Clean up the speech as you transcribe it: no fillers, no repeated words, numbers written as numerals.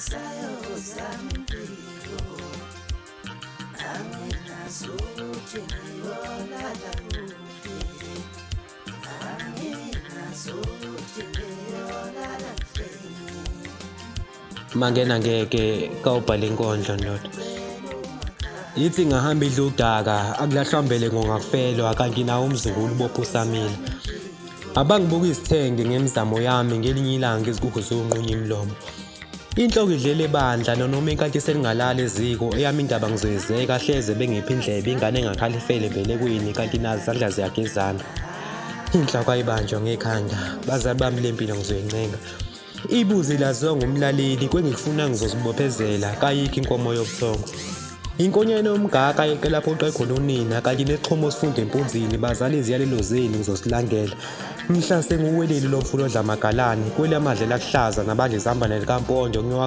Ngisayozama impilo, anginazi ukuthi ngiyolala kuphi, anginazi ukuthi ngiyolala ndlini. Mangena ngeke kawubhale inkondlo ndoda. Yithi ngahamba idla udaka akulahlwa mbeleko ngakufelwa kanti nawo umzukulu ubopha usamile. Abangibuka izithenge ngemizamo yami ngelinye ilanga izigubhu ziyonqunya imilomo. Inhloko idlela ebandla nonoma inkanti selingalala eziko eyami indaba ngizoyizeka hleze bengiphi indlebe ingane engakhala ifele embelekweni kanti nazo izandla ziyagezana. Inhloko ayibanjwa ngekhanda bazali bami le mpilo ngizoyincenga. Ibuzi laziwa ngumlaleli kwengikufuna ngizozibophezela kayikho inkomo yobuthongo. Inkonyane yomgaka yeqe lapho uqe khona unina kanti nexhomo sifunda empunzini bazali iziyalelo zenu ngizosilandela. Mhla senguwelile lo mfula odla amagalane kweli amadlela akuhlaza nabadla izambane likampondo ngiyowa.